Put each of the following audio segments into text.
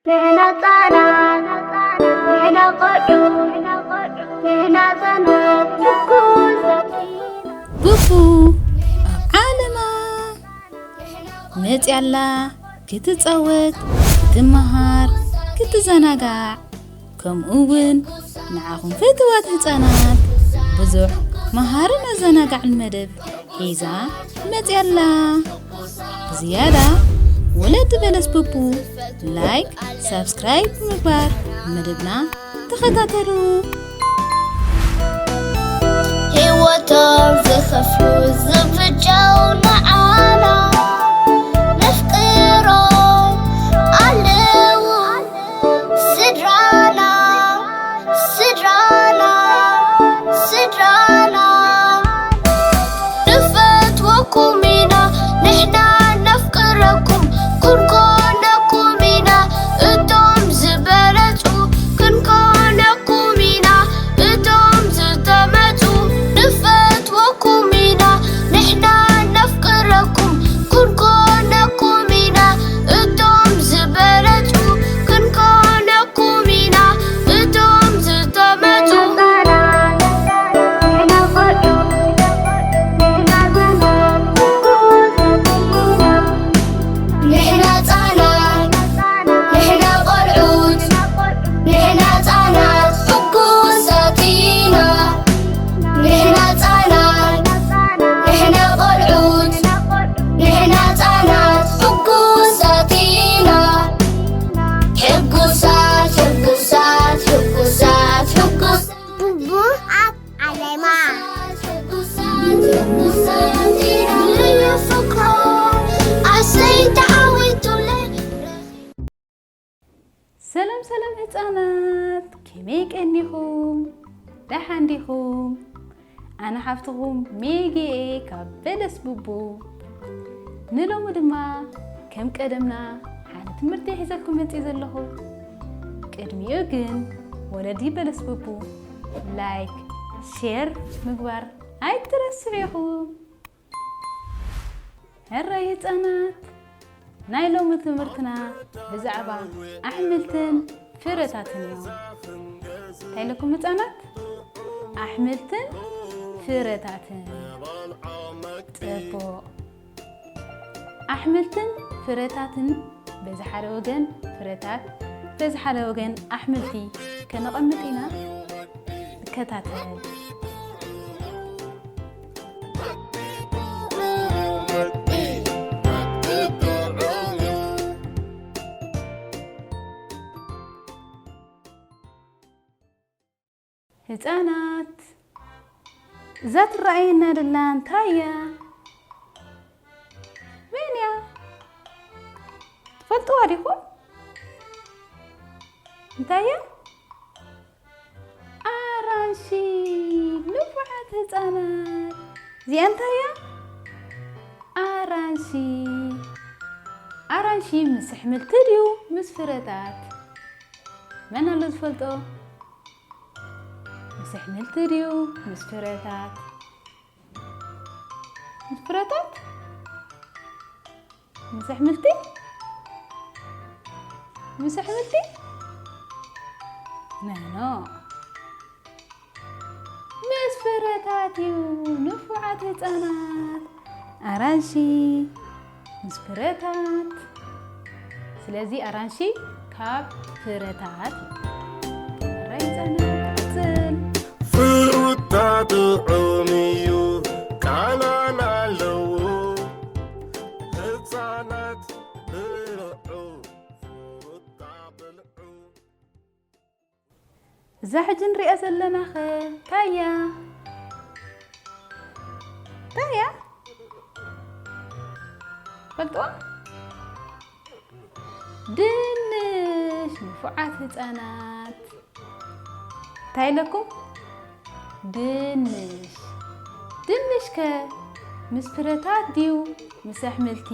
ንሕና ህጻናት፣ ንሕና ቆልዑ፣ ንሕና ህጻናት፣ ሕጉሳት ኢና። ቡቡ ኣብ ዓለማ መጽያ ኣላ ክትጻወት፣ ክትመሃር፣ ክትዘናጋዕ፣ ከምኡ እውን ንዓኹም ፍትዋት ህጻናት ብዙሕ መሃርን ኣዘናጋዕን መደብ ሒዛ መጽያ ኣላ። ብዝያዳ ወለዲ በለስ ቡቡ ላይክ፣ ሳብስክራይብ ብምግባር መደብና ተኸታተሉ። ህይወቶም ዝኸፍሉ ዝፍጀው ንዓና ነፍቅሮም ኣለዉ። ስድራና፣ ስድራና፣ ስድራና። ንፈትወኩም ኢና ንሕና ነፍቅረኩም፣ ክንኮነኩም ኢና እቶም ዝበለጹ፣ ክንኮነኩም ኢና እቶም ዝተመጹ። ንፈትወኩም ኢና ንሕና ነፍቅረኩም፣ ክንኮነኩም ኢና እቶም ዝበለጹ፣ ክንኮነኩም ኢና እቶም ዝተመጹ። ንሕና ህጻናት፣ ንሕና ቆልዑት፣ ንሕና ህጻናት ሕጉሳት ኢና። ንሕና ህጻናት፣ ንሕና ቆልዑት፣ ንሕና ህጻናት ሕጉሳት ኢና። ሕጉሳት፣ ሕጉሳት፣ ሕጉሳት፣ ሕጉሳት። ቡቡ ኣብ ዓለማ። ሕጉሳት፣ ሕጉሳት ኢና። ልዩ ፍቕሮም ኣሰይ ተዓዊቱለይ። ሰላም ሰላም ህጻናት፣ ከመይ ቀኒኹም? ደሓን ዲኹም? ኣነ ሓፍትኹም ሜጊ እየ ካብ በለስ ቡቡ። ንሎሚ ድማ ከም ቀደምና ሓደ ትምህርቲ ሒዘልኩም መጽየ ዘለኹ። ቅድሚኡ ግን ወለዲ በለስ ቡቡ ላይክ፣ ሼር ምግባር ኣይትረስዑ ኢኹም። ሕራይ ህጻናት፣ ናይ ሎሚ ትምህርትና ብዛዕባ ኣሕምልትን ፍረታትን እዩ። እንታይ ኢለኩም ህጻናት? ኣሕምልትን ፍረታትን። ጽቡቕ። ኣሕምልትን ፍረታትን፣ በዚ ሓደ ወገን ፍረታት፣ በዚ ሓደ ወገን ኣሕምልቲ ከነቐምጥ ኢና። ንከታተል። ህጻናት፣ እዛ ትረኣየና ደላ እንታይ እያ? መን እያ? ትፈልጥዋ ዲኹም? እንታይ እያ? ኣራንሺ። ንፉዓት ህጻናት፣ እዚኣ እንታይ እያ? ኣራንሺ። ኣራንሺ ምስ ኣሕምልቲ ድዩ ምስ ፍረታት? መን ኣሎ ዝፈልጦ? ምስ ኣሕምልቲ ድዩ ምስ ፍረታት? ምስ ፍረታት? ምስ ኣሕምልቲ? ምስ ኣሕምልቲ? ኖ፣ ኖ። ምስ ፍረታት እዩ። ንፉዓት ህጻናት። ኣራንሺ ምስ ፍረታት። ስለዚ ኣራንሺ ካብ ፍረታት እዩ። ሕራይ ህጻናት፣ ንቐጽል። ፍሩታ ጥዑም እዩ፣ ቃናን ኣለዎ። ህጻናት ብልዑ፣ ፍሩታ ብልዑ። እዛ ሕጂ ንሪኣ ዘለናኸ እንታይ እያ? እንታይ እያ? ፈልጥዋ? ድንሽ። ንፉዓት ህጻናት፣ እንታይ ኢለኩም? ድንሽ። ድንሽ ከ ምስ ፍረታት ድዩ ምስ ኣሕምልቲ?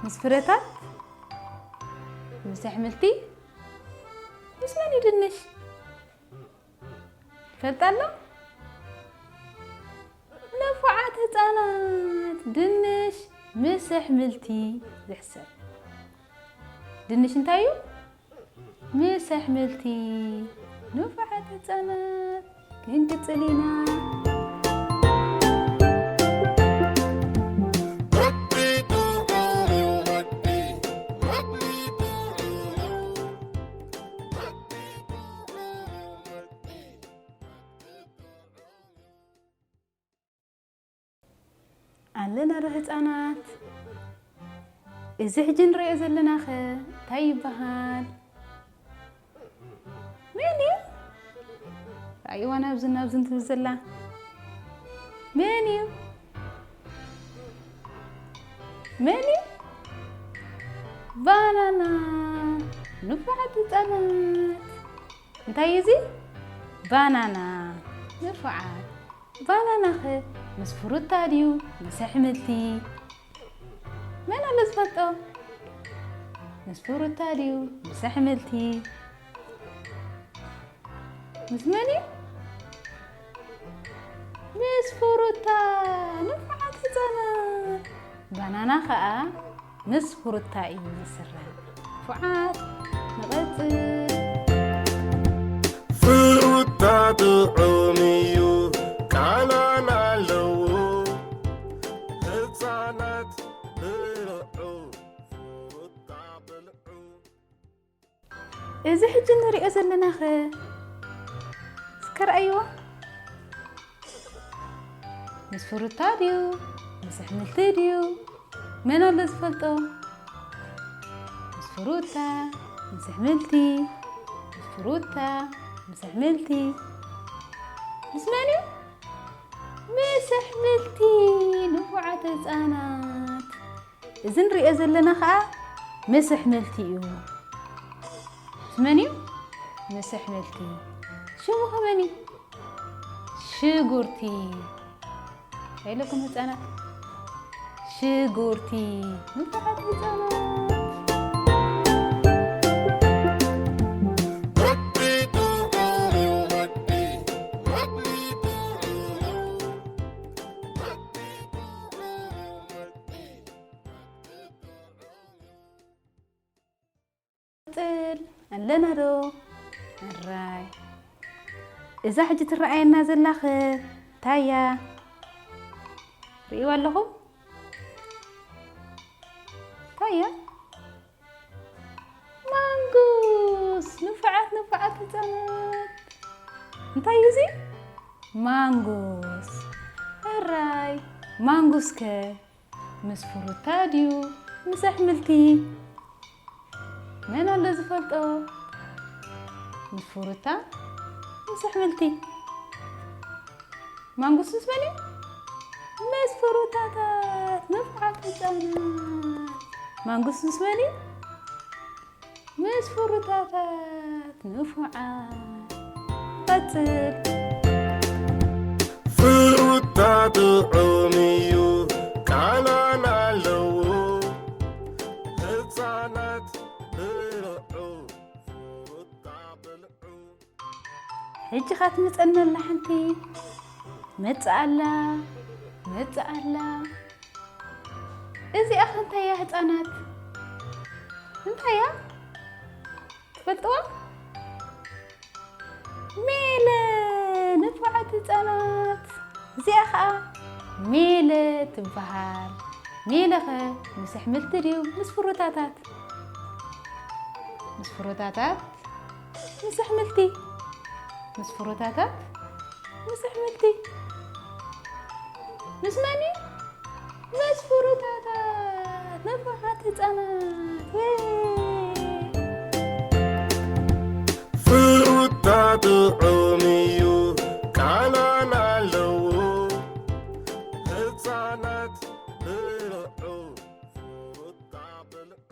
ምስ ፍረታት? ምስ ኣሕምልቲ? ምስ መን እዩ ድንሽ? ይፈልጥ ኣሎ? ንፉዓት ህጻናት፣ ድንሽ ምስ ኣሕምልቲ ዝሕሰብ። ድንሽ እንታይ እዩ? ምስ ኣሕምልቲ። ንፉዓት ህጻናት፣ ክንቅጽል ኢና። ኣለና ዶ ህጻናት? እዚ ሕጂ ንሪኦ ዘለናኸ እንታይ ይበሃል? መን እዩ? ኣይዋ፣ ናብዚ ናብዚ እንትብል ዘላ መን እዩ? መን እዩ? ባናና። ንፉዓት ህጻናት። እንታይ እዩ እዚ? ባናና። ንፉዓት። ባናናኸ ምስ ፍሩታ ድዩ ምስ ኣሕምልቲ? መን ኣሎ ዝፈልጦ? ምስ ፍሩታ ድዩ ምስ ኣሕምልቲ? ምስ መን እዩ? ምስ ፍሩታ። ንፉዓት ህጻናት። ባናና ኸኣ ምስ ፍሩታ እዩ ዝስራሕ። ንፉዓት፣ ንቐጽል። ፍሩታ ጥዑም እዩ፣ ቃናን ኣለዎ። ህጻናት ብልዑ፣ ፍሩታ ብልዑ። እዚ ሕጂ ንሪኦ ዘለናኸ እስከ ረኣይዎ። ምስ ፍሩታ ድዩ? ምስ ኣሕምልቲ ድዩ? መን ኣሎ ዝፈልጦ? ምስ ፍሩታ፣ ምስ ኣሕምልቲ፣ ምስ ፍሩታ፣ ምስ ኣሕምልቲ። ምስ መን እዩ? ምስ ኣሕምልቲ። ንፉዓት ህጻናት። እዚ ንሪኦ ዘለና ኸኣ ምስ ኣሕምልቲ እዩ። ምስ መን እዩ? ምስ ኣሕምልቲ። ሽሙ ኸ መን እዩ? ሽጉርቲ። እንታይ ኢለኩም ህጻናት? ሽጉርቲ። ንፉዓት ህጻናት። ቀጽል ኣለና ዶ? ኣራይ። እዛ ሕጂ ትረኣየና ዘላኸ እንታይ እያ? ርእይዋ ኣለኹም? እንታይ እያ? ማንጉስ! ንፉዓት፣ ንፉዓት ህጻናት። እንታይ እዩ እዚ? ማንጉስ። ኣራይ፣ ማንጉስ ከ ምስ ፍሩታ ድዩ ምስ ኣሕምልቲ? መን ኣሎ ዝፈልጦ? ምስ ፍሩታ ምስ ኣሕምልቲ? ማንጉስ ምስ መን እዩ? ምስ ፍሩታታት። ንፉዓት ህጻናት። ማንጉስ ምስ መን እዩ? ምስ ፍሩታታት። ንፉዓት። ቀጽል። ፍሩታ ጥዑም እዩ፣ ቃናን ኣለዎ። ህጻናት ብልዑ፣ ፍሩታ ብልዑ። ሕጂ ኸኣ ትመጸና ኣላ ሓንቲ። መጽኣ ኣላ፣ መጽኣ ኣላ። እዚኣ ኸ እንታይ እያ ህጻናት? እንታይ እያ? ትፈልጥዋ? ሜለ! ንፉዓት ህጻናት። እዚኣ ኸኣ ሜለ ትበሃል። ሜለ ኸ ምስ ኣሕምልቲ ድዩ ምስ ፍሩታታት? ምስ ፍሩታታት፣ ምስ ኣሕምልቲ። ምስ ፍሩታታት፣ ምስ ኣሕምልቲ። ምስ መን እዩ? ምስ ፍሩታታት። ንፉዓት ህጻናት። ወይ! ፍሩታ ጥዑም እዩ፣ ቃናን ኣለዎ። ህጻናት ብልዑ፣ ፍሩታ ብልዑ።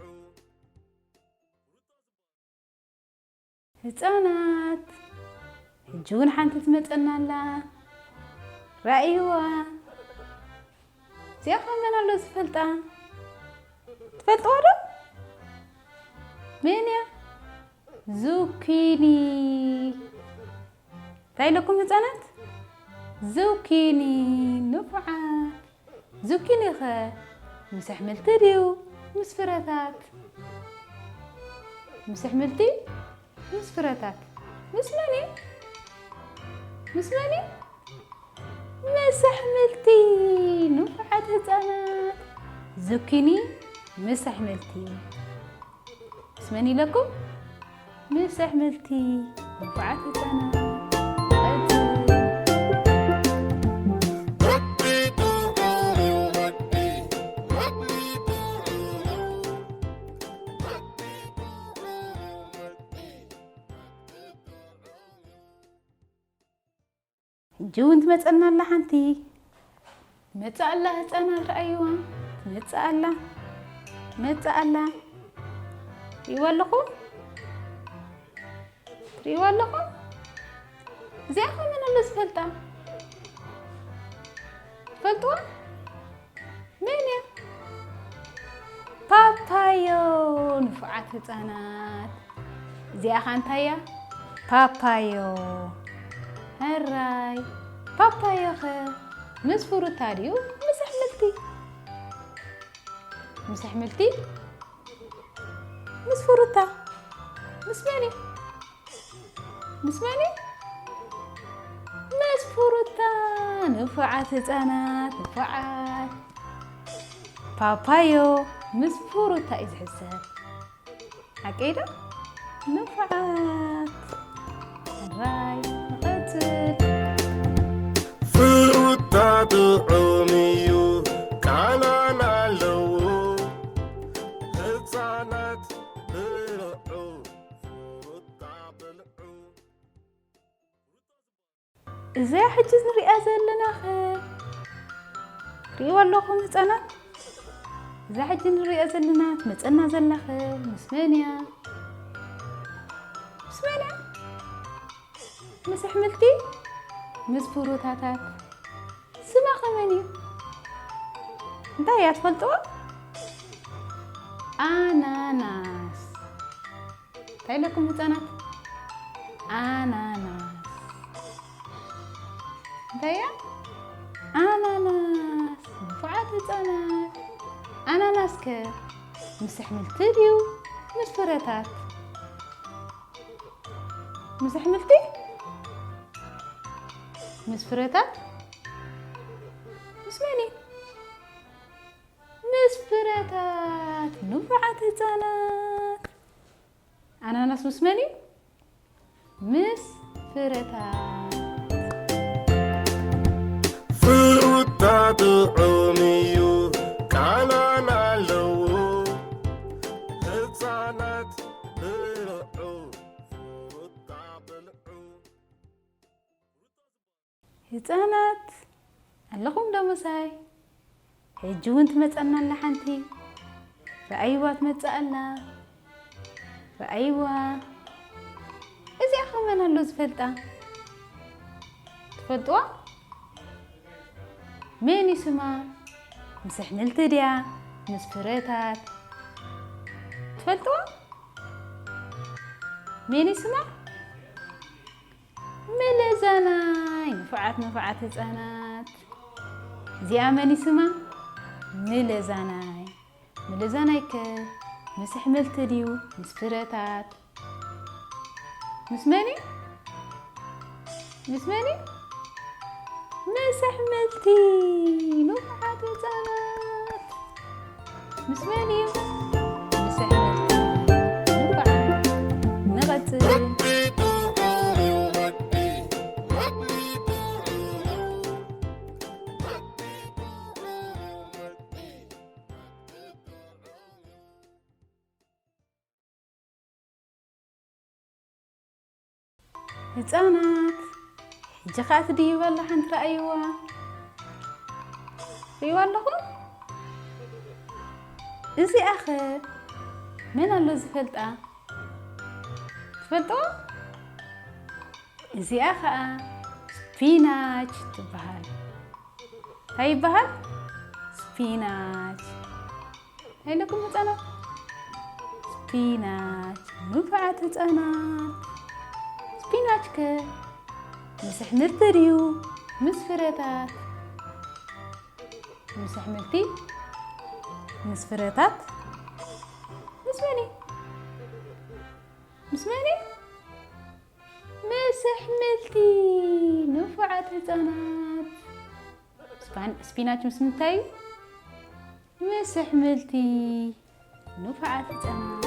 ህጻናት፣ ሕጂ እውን ሓንቲ ትመጸና ኣላ። ራእይዋ። እዚኣ ኸ መን ኣሎ ዝፈልጣ? ትፈልጥዋ ዶ? መን እያ? ዙኪኒ። እንታይ ኢለኩም ህጻናት? ዙኪኒ። ንፉዓት። ዙኪኒ ኸ ምስ ኣሕምልቲ ድዩ ምስ ፍረታት? ምስ ኣሕምልቲ፣ ምስ ፍረታት። ምስ መን እዩ? ምስ መን እዩ? ምስ ኣሕምልቲ። ንፉዓት ህፃናት፣ ዙኪኒ ምስ ኣሕምልቲ። ምስ መን ኢለኩም? ምስ ኣሕምልቲ። ንፉዓት ህፃናት። ሕጂ እውን ትመፀና ኣላ ሓንቲ። መፃ ኣላ ህፃናት፣ ረኣይዋ። መፃ ኣላ። መፃ ኣላ። ትሪእዋ ኣለኹም? ትሪእዋ ኣለኹም? እዚኣ ኸ መን ኣሎ ዝፈልጣ? ትፈልጥዋ? መን እያ? ፓፓዮ። ንፉዓት ህፃናት። እዚኣ ኸ እንታይ እያ? ፓፓዮ። ሕራይ። ፓፓዮ ኸ ምስ ፍሩታ ድዩ ምስ ኣሕምልቲ? ምስ ኣሕምልቲ? ምስ ፍሩታ? ምስ መን እዩ? ምስ መን እዩ? ምስ ፍሩታ። ንፉዓት ህፃናት፣ ንፉዓት። ፓፓዮ ምስ ፍሩታ እዩ ዝሕሰብ። ሓቀይ ዶ? ንፉዓት። ሕራይ፣ ንቐፅል። ፍሩታ ጥዑም እዩ፣ ቃናን ኣለዎ። ህፃናት ብልዑ፣ ፍሩታ ብልዑ። እዛ ሕጂ ንሪኣ ዘለና ኸ? ሪእዋ ኣለኹም ህፃናት? እዛ ሕጂ ንሪኣ ዘለና ትመፀና ዘላ ኸ ምስ መን እያ? ምስ መን እያ? ምስ ኣሕምልቲ? ምስ ፍሩታታት? ስማ ኸ መን እዩ? እንታይ እያ ትፈልጥዎ? ኣናናስ። እንታይ ኢለኩም ህፃናት? ኣናናስ። እንታይ እያ? ኣናናስ። ንፉዓት ህፃናት። ኣናናስ ከ ምስ ኣሕምልቲ ድዩ ምስ ፍረታት? ምስ ኣሕምልቲ? ምስ ፍረታት? ምስ መን እዩ? ምስ ፍረታት። ንፉዓት ህፃናት። ኣናናስ ምስ መን እዩ? ምስ ፍረታት። ፍሩታ ጥዑም እዩ፣ ቃናን ኣለዎ። ህፃናት ብልዑ፣ ፍሩታ ብልዑ። ህፃናት ኣለኹም ዶ ምሳይ? ሕጂ እውን ትመፀና ኣላ ሓንቲ። ረኣይዋ ትመፅእ ኣላ። ረኣይዋ። እዚኣ ኸ መን ኣሎ ዝፈልጣ? ትፈልጥዋ? መን እዩ ስማ? ምስ ኣሕምልቲ ድያ? ምስ ፍረታት? ትፈልጥዋ? መን እዩ ስማ? ምለዛናይ። ንፉዓት ንፉዓት ህፃናት። እዚኣ መን እዩ ስማ? ምለዛናይ። ምለዛናይ ከ ምስ ኣሕምልቲ ድዩ ምስ ፍረታት? ምስ መን እዩ? ምስ መን እዩ? ምስ ኣሕምልቲ። ንፉዓት ህፃናት። ምስ መን እዩ? ምስ ኣሕምልቲ። ንፉዓት። ንቐፅል። ህፃናት፣ ሕጂ ኸኣ ትድይብ ኣላ፣ ሓንቲ ረኣይዋ። ርእይዋ ኣለኹም? እዚኣ ኸ መን ኣሎ ዝፈልጣ? ትፈልጥዎ? እዚኣ ኸኣ ስፒናች ትበሃል። እንታይ ይበሃል? ስፒናች። እንታይ ኢለኩም ህፃናት? ስፒናች። ንፉዓት ህፃናት። ስፒናች ከ ምስ ኣሕምልቲ ድዩ ምስ ፍረታት? ምስ ኣሕምልቲ? ምስ ፍረታት? ምስ መን እዩ? ምስ መን እዩ? ምስ ኣሕምልቲ። ንፉዓት ህፃናት። ስፓን-፣ ስፒናች ምስ ምንታይ እዩ? ምስ ኣሕምልቲ። ንፉዓት ህፃናት።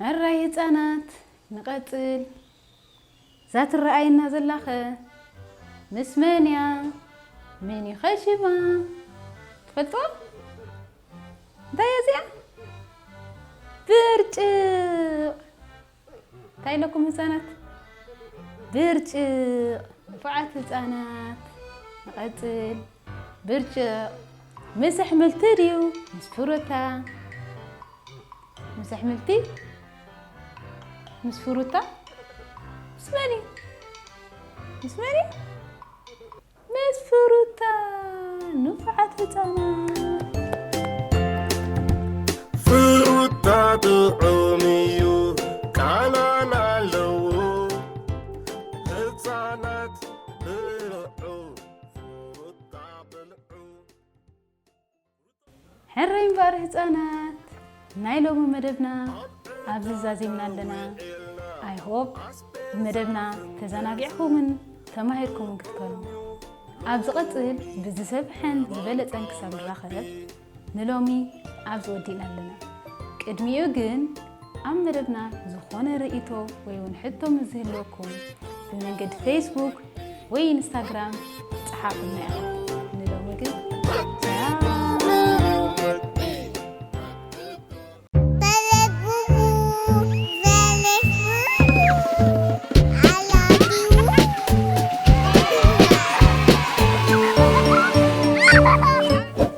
ሕራይ ህፃናት፣ ንቐፅል። እዛ ትረኣየና ዘላኸ ምስ መን እያ? መን እዩ ኸ ሽማ? ትፈልጥዋ? እንታይ እያ እዚኣ? ብርጭቕ። እንታይ ኢለኩም ህፃናት? ብርጭቕ። ንፉዓት ህፃናት፣ ንቐፅል። ብርጭቕ ምስ ኣሕምልቲ ድዩ ምስ ፍሩታ? ምስ ኣሕምልቲ? ምስ ፍሩታ? ምስ መን እዩ? ምስ መን እዩ? ምስ ፍሩታ። ንፉዓት ህፃናት። ፍሩታ ጥዑም እዩ፣ ቃናን ኣለዎ። ህፃናት ብልዑ፣ ፍሩታ ብልዑ። ሕራይ እምበኣር ህፃናት፣ ናይ ሎሚ መደብና ኣብዚ ዛዚምና ኣለና። I hope ብመደብና ተዘናጊዕኩምን ተማሂርኩምን ክትኮኑ። ኣብ ዝቐፅል ብዝሰፍሐን ዝበለፀን ክሳብ ንራኸብ ንሎሚ ኣብዚ ወዲእና ኣለና። ቅድሚኡ ግን ኣብ መደብና ዝኾነ ርእይቶ ወይ እውን ሕቶ ምስ ዝህልወኩም ብመንገዲ ፌስቡክ ወይ ኢንስታግራም ጸሓፉልና ኢኹም። ንሎሚ ግን ሰላም።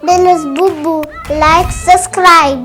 Belus Bubu, like, subscribe.